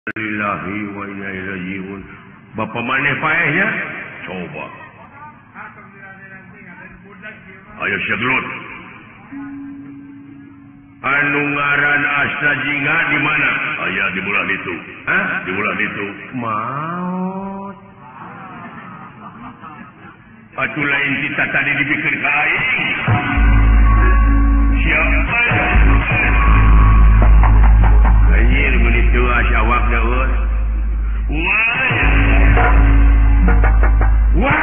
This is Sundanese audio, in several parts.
Lillahi wa inna ilaihi raji'un. Bapak maneh paehnya? Coba. Ayo segelut. Anu ngaran Asta Jingga di mana? Aya di bulan itu. Hah? Di bulan itu. Maot. Atuh lain kita tadi dipikir ka aing. Siapa? Anjir meuni teu awak da euy. Wah. Wah.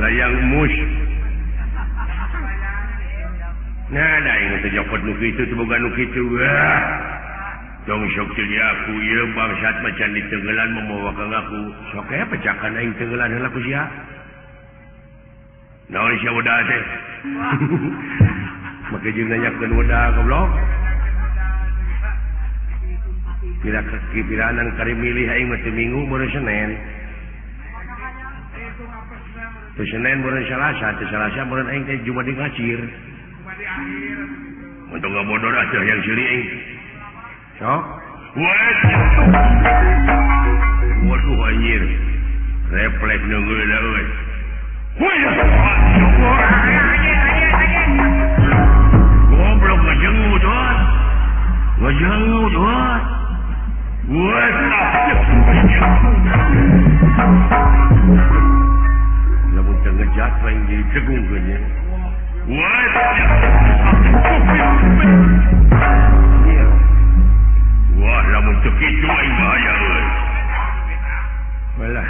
Layang mus. Nah, da aing teh nyokot nu kitu teu boga nu kitu. Tong sok ceuli aku ieu bangsat macan di tenggelan mamawa ka ngaku. Sok aya pecakan aing tenggelan heula ku sia. Naon sia wedah teh? Make jeung nanyakeun wedah goblok. Pira kipiranan kari milih aing mah teu minggu baru Senin. Teu Senin baru Salasa, teu Salasa baru aing teh Jumat di ngacir. Untung nggak bodoh dah yang sili aing. Sok. Waduh anjir. Refleks nunggu dah euy. Goblok ngajengu tuh. Ngajengu tuh. Lamun teu ngejat lain jadi tegung geunya. Wah, lamun teu kitu aing bahaya euy. Walah.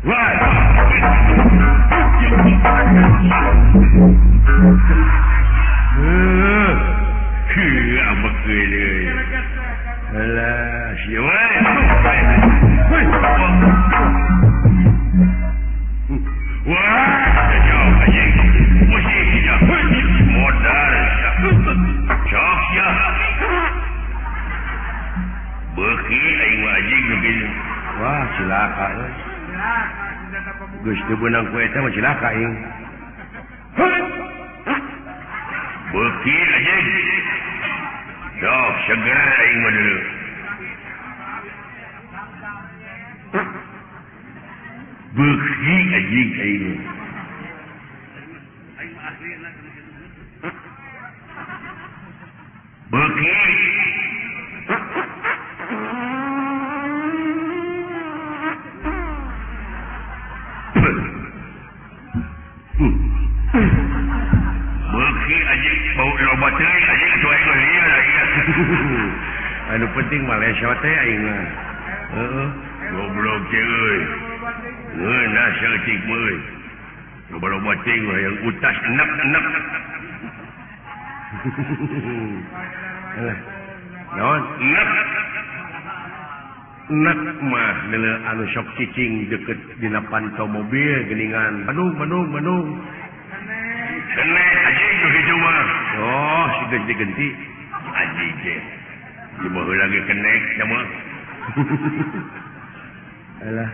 Wah. Heuh, ambek euy. Alah, sia wae. Wah, jauh anjing. Musik ya. Modal. Sok sia. Beuki aing mah anjing nu kitu. Wah, cilaka euy. Geus teu beunang ku eta mah cilaka aing. Beuki anjing. Sok segera aing mah dulu. Beuki anjing aing. Beuki. Beuki anjing bau loba teuing anjing atuh aing mah lieur aing. Anu penting mah lesot teh aing mah. Heeh, goblok teh euy. Ngeunah saeutik mah euy. Loba-loba teuing mah yang utas enek-enek. Naon? Enek. Enek mah deuleu anu sok cicing deukeut dina panto mobil geuningan. Bandung, Bandung, Bandung. Kenek anjing nu kitu mah. Oh, si geus digenti. Anjing teh. Ieu mah heula ge kenek nya mah. Alah.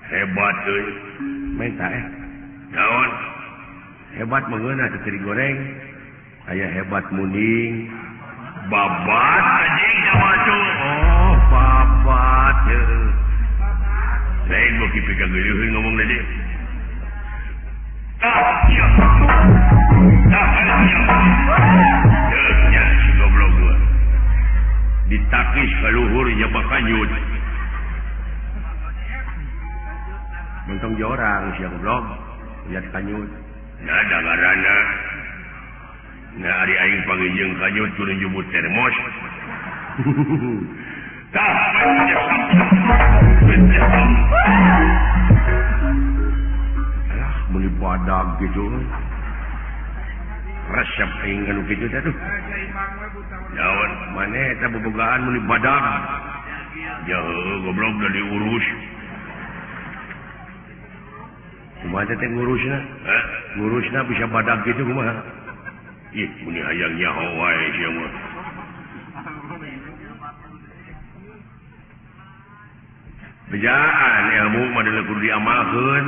Hebat euy. Menta eh. Naon? Hebat mengeunah teu digoreng. Aya hebat muning. Babat anjing mah tuh. Oh, babat heuh. Lain beuki pikageuleuheun ngomong deui. Ah, iya. Ah, iya. Nya si goblok gua. Ditakis ka luhur jaba kanyut. Mentong jorang sia goblok, lihat kanyut. Nah, da ngaranna. Nah, ari aing panggih jeung kanyut kudu njubut termos. Tah. gitu. Resep aing anu kitu teh tuh. Daun maneh eta bobogaan mun badag. Jauh goblok da diurus. Kumaha teh ngurusna? Ngurusna bisa badag kitu kumaha? Ih, muni hayang nyaho wae sia mah. Bejaan ilmu mah kudu diamalkeun.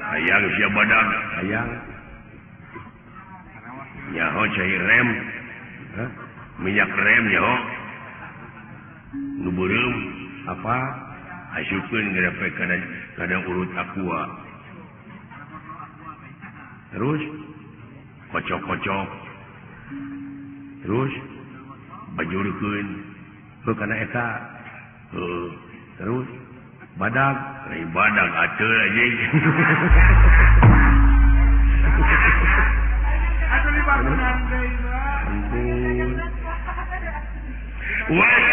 Hayang sia badag, hayang. Nyaho cai rem. Hah? Minyak rem nyaho. Nu beureum apa? Asupkeun gerepe kana urut aqua. Terus kocok-kocok. Terus bajurkeun heuh kana eta. Heuh, terus badag, rai badag atuh anjing. Atuh dibangunan deui mah. Ampun. Wah,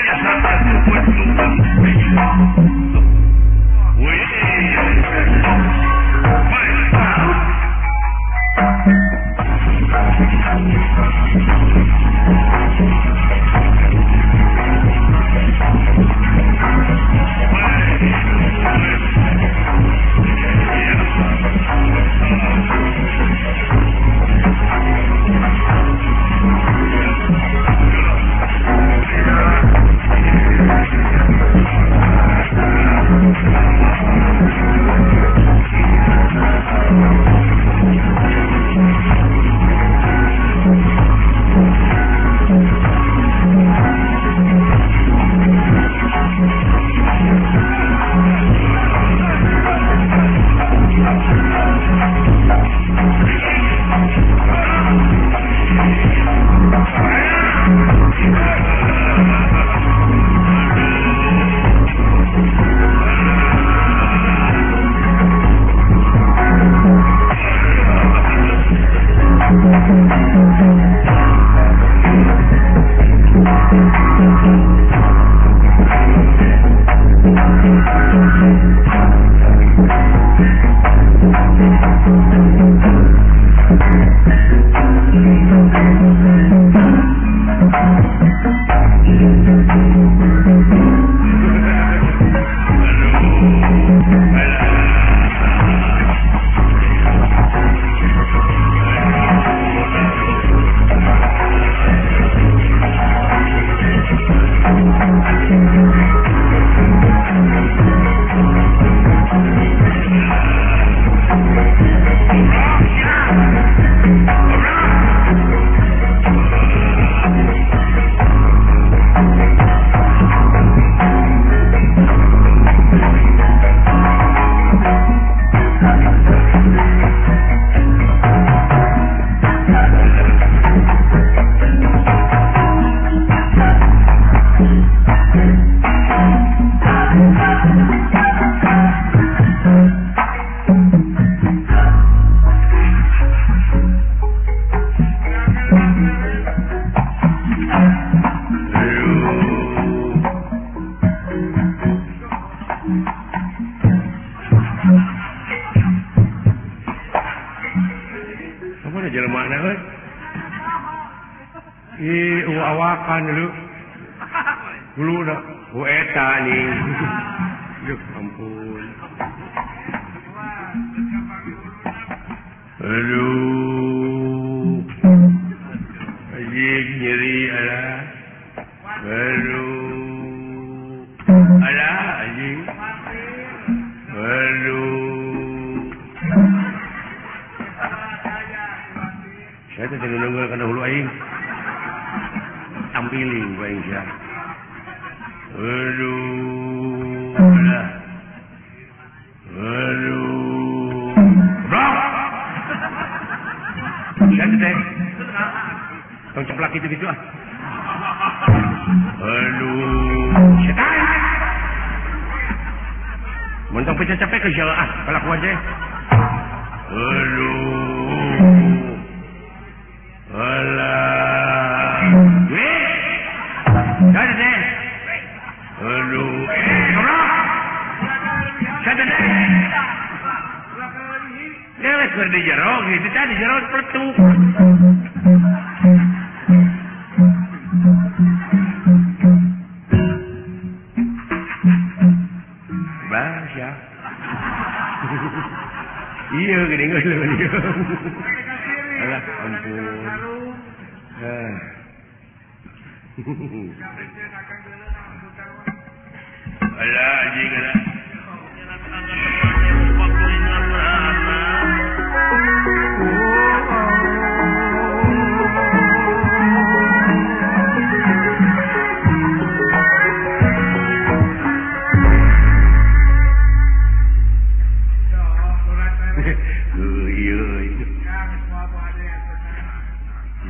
Keur di jero gitu tah di jero pertuk. Bahasa. Iya geuning geus ieu. Alah ampun. Alah anjing alah.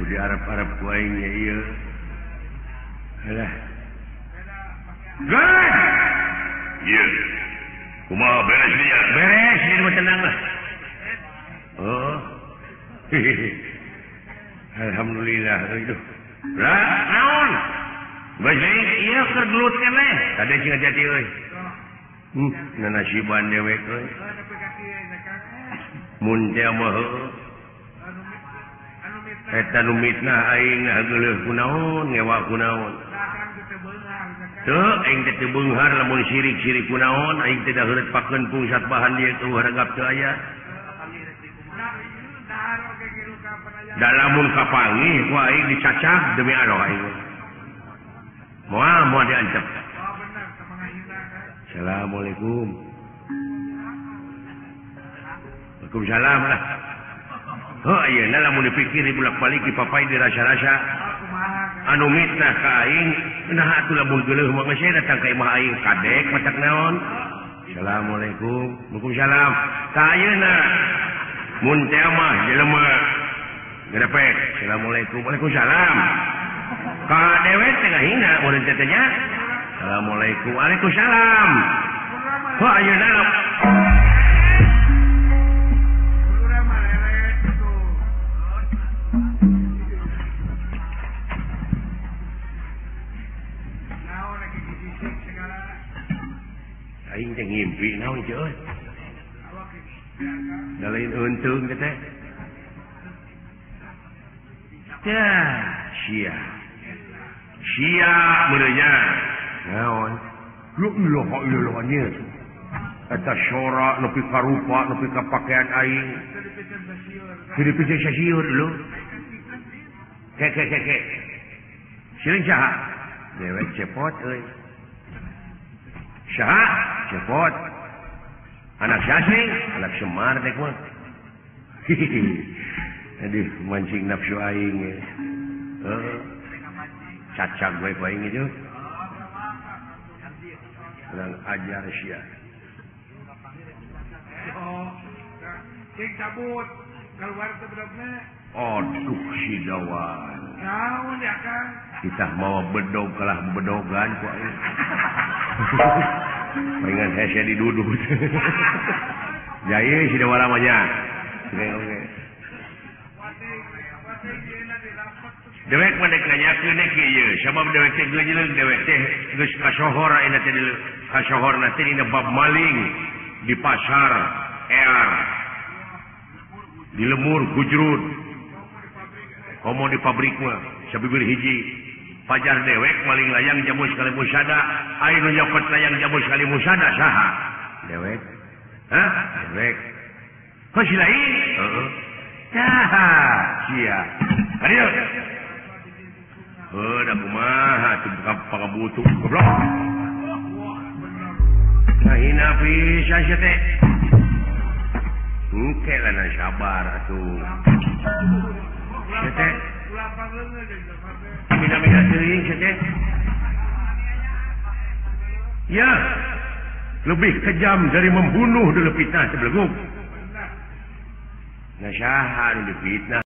Di Arab-Arab ku aing nya ieu. Alah. Geus. Ieu. Kumaha beres dia? Beres, ieu mah tenang lah. Oh. Alhamdulillah itu. Lah, naon? Geus ieu keur gelut keneh. Tadi cing hati-hati euy. Nanasiban dewek euy. Mun teh mah heueuh. Eta nu mitnah aing geuleuh kunaon ngewa kunaon. Teu aing teh teu beunghar lamun sirik-sirik kunaon aing teh daheureut pakeun pungsat bahan dieu teu haragap teu aya. Da lamun kapanggih ku aing dicacag demi Allah aing. Moal moal diancep. Assalamualaikum. Waalaikumsalam lah. Oh ayeuna lamun dipikir bolak-balik dipapai dirasa-rasa anu mitnah ka aing nah atuh lamun geuleuh mah geus datang ka imah aing kadek matak naon. Assalamualaikum. Waalaikumsalam. Ka ayeuna mun teh mah jelema gerepek. Assalamualaikum. Waalaikumsalam. Ka dewek teh ngahina urang teh nya. Assalamualaikum. Waalaikumsalam. Oh ayeuna aing teh ngimpi naon ieu euy. Da lain eunteung teh teh. Tah, sia. Sia meureunya. Naon? La ilaha illallah anjeun. Eta sora nepi ka rupa nepi ka pakaian aing. Teu dipicen sasieur lho. Ke ke ke ke. Sireun saha? Dewek cepot euy. Saha? Cepot. Anak sasing, anak Semar teh mah. Aduh, mancing nafsu aing. Heeh. Cacag we ku aing itu. Kurang ajar sia. Oh, cing cabut keluar teh bedogna. Aduh si dawan. Naon ya Kang? Kita mawa bedog kalah bedogan ku aing. Palingan hese didudut. Jaya si dawara mah nya. Dewek mah dek nanyakeun dek ieu, sabab dewek teh geujeuleuh dewek teh geus kasohor ayeuna teh kasohorna teh dina bab maling di pasar ear. Di lemur gujrud. Komo di pabrik mah sabibir hiji. Pajar dewek maling layang jamu sekali musada, aing nu nyokot layang jamu sekali musada saha? Dewek. Hah? Dewek. Kok si lain? Heeh. Tah, sia. Kadieu. Heuh, da kumaha teu pangabutuh goblok. Ngahina pisan sia teh. Engke lah na sabar atuh. Sia teh. Mina-mina teuing sia teh. Ya, lebih kejam dari membunuh dulu fitnah sebelum. Nah saha nu difitnah.